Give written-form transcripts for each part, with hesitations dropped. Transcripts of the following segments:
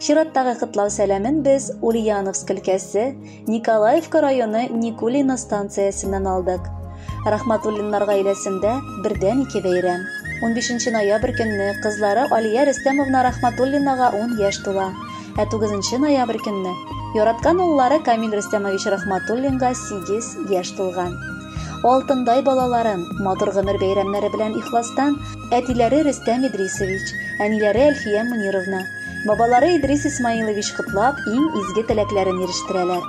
Чираттагы котлау сәламен без Ульяновск өлкәсе, Николаевка районы Никулино станциясеннән алдык. Рахматуллиннар гаиләсендә бердән ике бәйрәм. 15 ноябрь көнне кызлары Алия Рөстәмовна Рахматуллинага 10 яшь тула, ә 9 ноябрь көнне яраткан уллары Камил Рөстәмович Рахматуллинга 8 яшь тулган. Алтындай балаларын матур гомер бәйрәмнәре белән ихластан әтиләре Рөстәм Идрисович, әниләре Әлфия Мөнировна, бабалары Идрис Исмаилович котлап, иң изге теләкләрен ирештерәләр.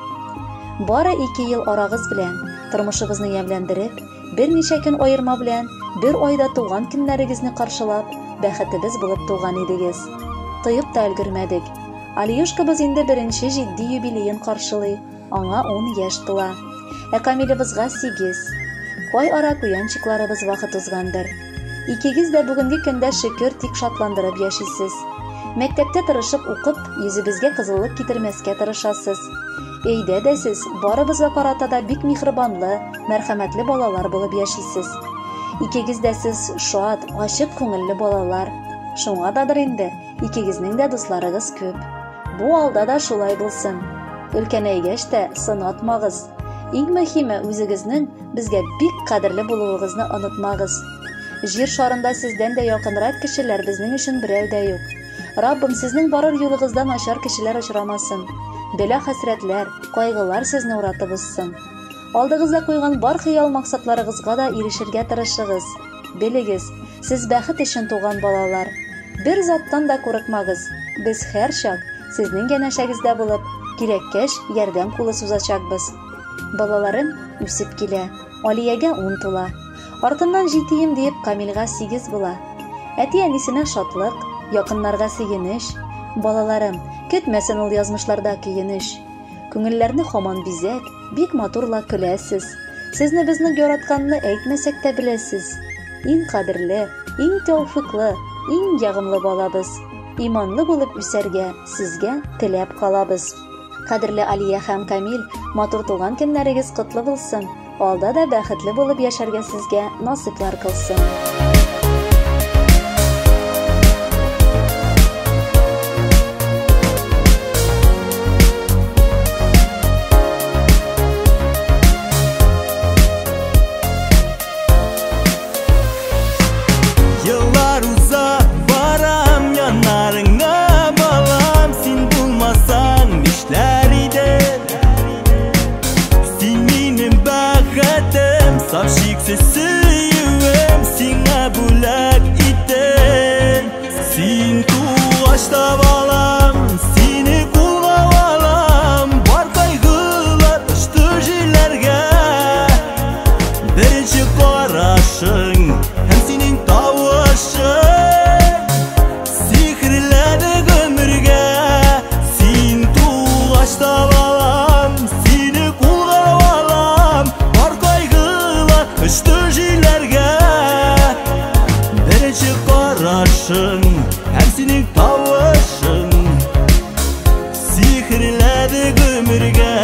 Бары 2 ел арагыз белән, тормышыгызны ямьләндереп, берничә көн аерма белән, бер айда туган көннәрегезне каршылап, бәхетебез булып туган идегез. Тоеп та өлгермәдек. Алиюшкабыз инде беренче җитди юбилеен каршылый, аңа 10 яшь тула. Ә Камилебызга 8. Кай ара куянчикларыбыз вакыт узгандыр. Икегез дә бүгенге көндә шөкер тик шатландырып яшисез. Мәктәптә тырышып укып, йөзебезгә кызыллык китермәскә тырышасыз. Өйдә дә сез барыбызга карата да бик миһербанлы, мәрхәмәтле балалар булып яшисез. Икегез дә сез шат, ачык күңелле балалар. Шуңа дадыр инде, икегезнең дә дусларыгыз күп. Бу алда да шулай булсын. Өлкәнәйгәч тә сынатмагыз. Иң мөһиме үзегезнең безгә бик кадерле булуыгызны онытмагыз. Җир шарында сездән дә якынрак кешеләр безнең өчен берәү дә юк. Раббым, сезнең барыр юлыгызда начар кешеләр очрамасын. Бәла хәсрәтләр, кайгылар сезне уратып узсын. Алдыгызда куйган бар хыял максатларыгызга да ирешергә тырышыгыз. Белегез, сез бәхет өчен туган балалар. Бер заттан да курыкмагыз. Без һәр чак сезнең янәшәгездә булып, кирәккәч ярдәм кулы сузачакбыз. Балаларым үсеп килә. Алиягә 10 тула. Артыннан җитием диеп Камилгә 8 була. Әти-әнисенә шатлык, якыннарга сөенеч. Балаларым, көтмәсен ул язмышларда көенеч. Күңелләрне хаман бизәп, бик матурла көләсез. Сезне безнең яратканны әйтмәсәк тә беләсез. Иң кадерле, иң тәүфиклы, иң ягымлы балабыз. Иманлы булып үсәргә сезгә теләп калабыз. Кадерле Алия һәм Камил, матур туган көннәрегез котлы булсын. Алда да бәхетле булып яшәргә сезгә насыйплар кылсын. Yıllar uza varam yanlarına balam, sen bulmasan işler idem. Sen benim baxtım, saf şiksiz suyum, sena bulak item. Sen tuğaçta balam, seni kulğa alam, bar kaygılar uçtu jellerge. Birinci qarашың һәм синең тавышың сихерләде гомергә. Син тугач та балам, сине кулга алам, бар кайгылар очты җилләргә. Беренче карашың һәм синең тавышың сихерләде гомергә.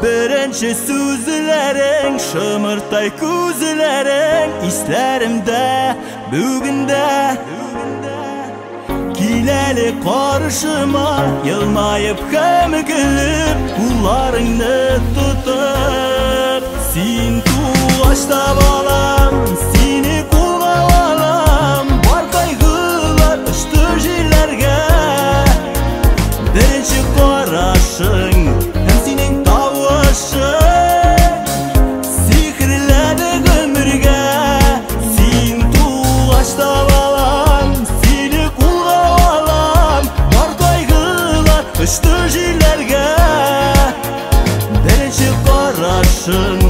Беренче сүзләрең, шымыртай күзләрең исләремдә бүген дә. Кил әле каршыма, елмаеп һәм көлеп, кулларыңны тотып. Син тугач та балам, сине кулга алам, бар кайгылар очты җилләргә. Беренче карашың һәм синең тавышың сихерләде гомергә. Син тугач та балам, сине кулга алам, бар кайгылар очты җилләргә. Беренче карашың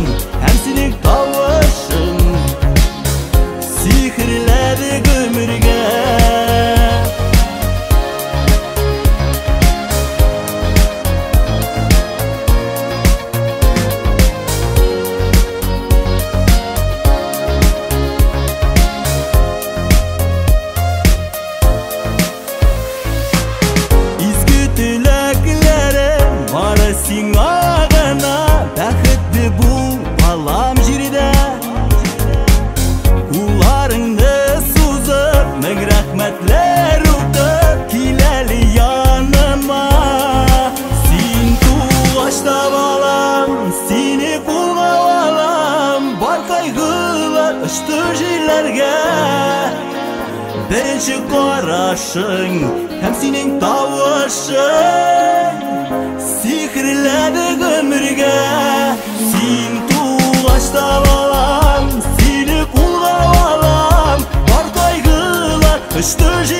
һәм синең тавышың Очты җилләргә. Беренче карашың һәм синең тавышың сихерләде гомергә. Син тугач та балам, сине кулга алам. Бар кайгылар очты.